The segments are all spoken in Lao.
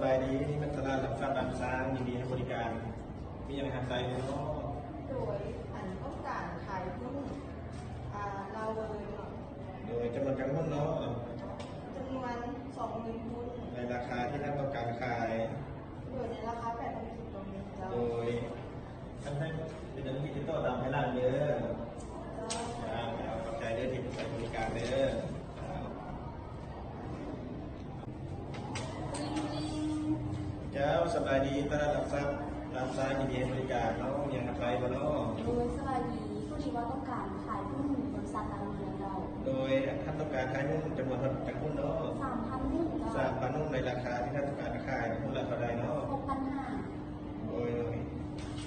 ສະບາຍດີ ນີ້ແມ່ນຕະຫຼາດຫຼັກຊັບລ້ານຊ້າງ ຍິນດີໃຫ້ບໍລິການ. ມີຫຍັງຮັບໃຊ້ເນາະ? ໂດຍ ອັນ ຕ້ອງການຂາຍຫຸ້ນ ອາ ລາວເວີນເນາະ. ໂດຍ ຈຳນວນຈັກຫຸ້ນເນາະ? ຈຳນວນສອງໝື່ນຫຸ້ນ. ໃນລາຄາທີ່ທ່ານຕ້ອງການຂາຍ? ໂດຍ ໃນລາຄາແປດພັນກີບຕໍ່ຫຸ້ນເຈົ້າ. ໂດຍ ທ່ານໃຫ້ເປັນອັນທີ່ຕິດຕໍ່ຕາມພາຍຫຼັງເດີ. ເຈົ້າ ເຈົ້າ ຂອບໃຈເດີທີ່ໃຊ້ບໍລິການເດີ. ເຈົ້າ ສະບາຍດີ ຕະຫຼາດຫຼັກຊັບລ້ານຊ້າງ ຍິນດີໃຫ້ບໍລິການເນາະ. ມີຫຍັງຮັບໃຊ້ບໍ່ເນາະ? ໂດຍ ສະບາຍດີ ພໍດີວ່າຕ້ອງການຂາຍຫຸ້ນບໍລິສັດລາວເວີນເຈົ້າ. ໂດຍ ທ່ານຕ້ອງການຂາຍຫຸ້ນຈຳນວນເທົ່າ ຈັກຫຸ້ນເນາະ? ສາມພັນຫຸ້ນເຈົ້າ. ສາມພັນຫຸ້ນ ໃນລາຄາທີ່ທ່ານຕ້ອງການຂາຍ ຫຸ້ນລະເທົ່າໃດເນາະ? ຫົກພັນຫ້າ. ໂດຍ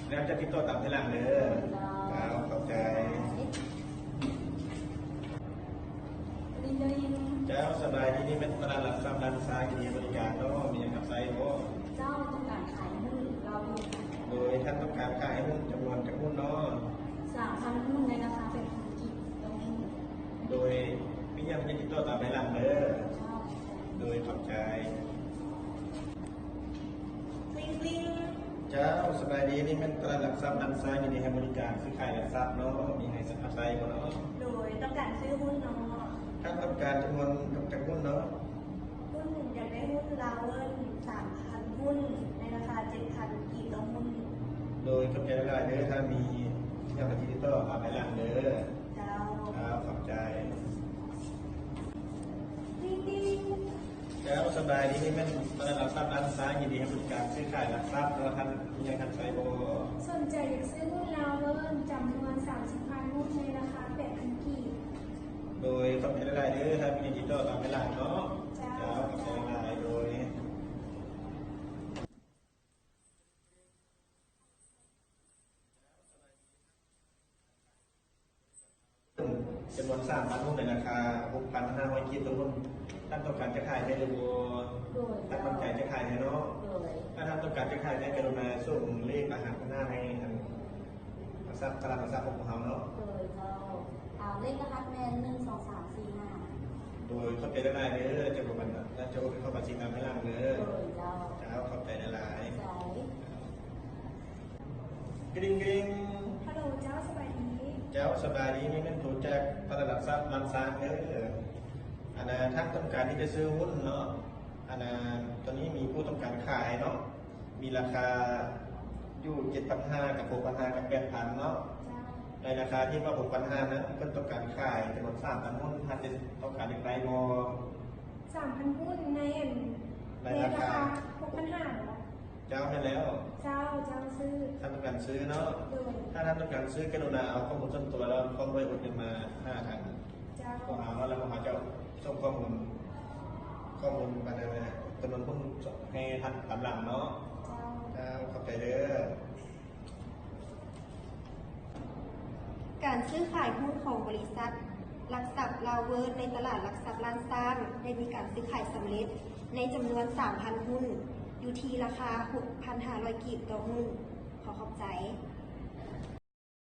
ແລ້ວຈະຕິດຕໍ່ຕາມພາຍຫຼັງເດີ. ເຈົ້າ ເຈົ້າ ຂອບໃຈ. ລິງ ລິງ ເຈົ້າ ສະບາຍດີ ນີ້ແມ່ນຕະຫຼາດຫຼັກຊັບລ້ານຊ້າງ ຍິນດີໃຫ້ບໍລິການເນາະ. ມີຫຍັງຮັບໃຊ້ບໍ່? ເຈົ້າ ຕ້ອງການຂາຍຫຸ້ນລາວເວີນ. ໂດຍ ທ່ານຕ້ອງການຂາຍຫຸ້ນຈຳນວນຈັກຫຸ້ນເນາະ? ສາມພັນຫຸ້ນ ໃນລາຄາແປດພັນກີບຕໍ່ຫຸ້ນ. ໂດຍ ມີຫຍັງຈະຕິດຕໍ່ຕາມພາຍຫຼັງເດີ. ເຈົ້າ ໂດຍ ຂອບໃຈ. ເຈົ້າ ສະບາຍດີ ນີ້ແມ່ນຕະຫຼາດຫຼັກຊັບລ້ານຊ້າງ ຍິນດີໃຫ້ບໍລິການຊື້ຂາຍຫຼັກຊັບເນາະ. ມີຫຍັງຮັບໃຊ້ບໍ່ເນາະ? ໂດຍ ຕ້ອງການຊື້ຫຸ້ນເນາະ. ທ່ານຕ້ອງການຈຳນວນຈັກຫຸ້ນເນາະ? ຫຸ້ນ ຢາກໄດ້ຫຸ້ນລາວເວີນສາມພັນຫຸ້ນ ໃນລາຄາເຈັດພັນກີບຕໍ່ຫຸ້ນ. ໂດຍ ຂອບໃຈຫຼາຍໆເດີ. ຖ້າມີຫຍັງກະຕິດຕໍ່ຫາພາຍຫຼັງເດີ. ເຈົ້າ ເຈົ້າ ຂອບໃຈ. ເຈົ້າ ສະບາຍດີ ນີ້ແມ່ນຕະຫຼາດຫຼັກຊັບລ້ານຊ້າງ ຍິນດີໃຫ້ບໍລິການຊື້ຂາຍຫຼັກຊັບເນາະ. ທ່ານມີຫຍັງຮັບໃຊ້ບໍ່? ສົນໃຈຢາກຊື້ຫຸ້ນລາວເວີນຈຳນວນສາມສິບພັນຫຸ້ນ ໃນລາຄາແປດພັນກີບ. ໂດຍ ຂອບໃຈຫຼາຍໆເດີ. ຖ້າມີຫຍັງຕິດຕໍ່ຕາມພາຍຫຼັງເນາະ. ເຈົ້າ ເຈົ້າ ຂອບໃຈຫຼາຍໆ. ໂດຍ ຈຳນວນສາມພັນຫຸ້ນ ໃນລາຄາຫົກພັນຫ້າຮ້ອຍກີບຕໍ່ຫຸ້ນ. ທ່ານຕ້ອງການຈະຂາຍແທ້ຫຼືບໍ່? ໂດຍ ທ່ານໝັ້ນໃຈຈະຂາຍແທ້ເນາະ? ໂດຍ ຖ້າທ່ານຕ້ອງການຈະຂາຍແທ້ ກະລຸນາສົ່ງເລກລະຫັດໜ້າໃຫ້ ອັນ ຫຼັກຊັບ ຕະຫຼາດຫຼັກຊັບຂອງພວກເຮົາເນາະ. ໂດຍ ເຈົ້າ ອາ ເລກລະຫັດແມ່ນ ໜຶ່ງ ສອງ ສາມ ສີ່ ຫ້າ. ໂດຍ ຂອບໃຈຫຼາຍໆເດີ. ຈະບໍ່ບັນ ຈະໂອນເຂົ້າບັນຊີຕາມພາຍຫຼັງເດີ. ໂດຍ ເຈົ້າ ເຈົ້າ ຂອບໃຈຫຼາຍໆ. ກຣິງ ກຣິງ ຮັລໂຫຼ ເຈົ້າ ສະບາຍດີ. ເຈົ້າ ສະບາຍດີ ນີ້ແມ່ນໂທຈາກຕະຫຼາດຫຼັກຊັບລ້ານຊ້າງເດີ. ອັນນ່າ ທ່ານຕ້ອງການທີ່ຈະຊື້ຫຸ້ນເນາະ? ອັນນ່າ ຕອນນີ້ມີຜູ້ຕ້ອງການຂາຍເນາະ ມີລາຄາຢູ່ເຈັດພັນຫ້າ ກັບຫົກພັນຫ້າ ກັບແປດພັນເນາະ. ເຈົ້າ ໃນລາຄາທີ່ວ່າຫົກພັນຫ້ານັ້ນ ເພິ່ນຕ້ອງການຂາຍຈຳນວນສາມພັນຫຸ້ນ. ທ່ານຈະຕ້ອງການຢາກໄດ້ບໍ່? ສາມພັນຫຸ້ນ ໃນ ໃນລາຄາຫົກພັນຫ້າເນາະ? ເຈົ້າ ແມ່ນແລ້ວ. ເຈົ້າ ເຈົ້າ ຊື້ ທ່ານຕ້ອງການຊື້ເນາະ? ໂດຍ ຖ້າທ່ານຕ້ອງການຊື້ ກະລຸນາເອົາຂໍ້ມູນສ່ວນຕົວ ແລ້ວພ້ອມດ້ວຍໂອນເງິນມາຫາທາງ ເຈົ້າ ພວກເຮົາ ແລ້ວພວກເຮົາຈະສົ່ງຂໍ້ມູນ ຂໍ້ມູນ ອັນນັ້ນ ຈຳນວນຫຸ້ນໃຫ້ທ່ານຕາມຫຼັງເນາະ. ເຈົ້າ ເຈົ້າ ຂອບໃຈເດີ. ການຊື້ຂາຍຫຸ້ນຂອງບໍລິສັດຫຼັກຊັບລາວເວີນ ໃນຕະຫຼາດຫຼັກຊັບລ້ານຊ້າງ ໄດ້ມີການຊື້ຂາຍສຳເລັດໃນຈຳນວນສາມພັນຫຸ້ນ ຢູ່ທີ່ລາຄາຫົກພັນຫ້າຮ້ອຍກີບຕໍ່ຫຸ້ນ. ຂໍຂອບໃຈ.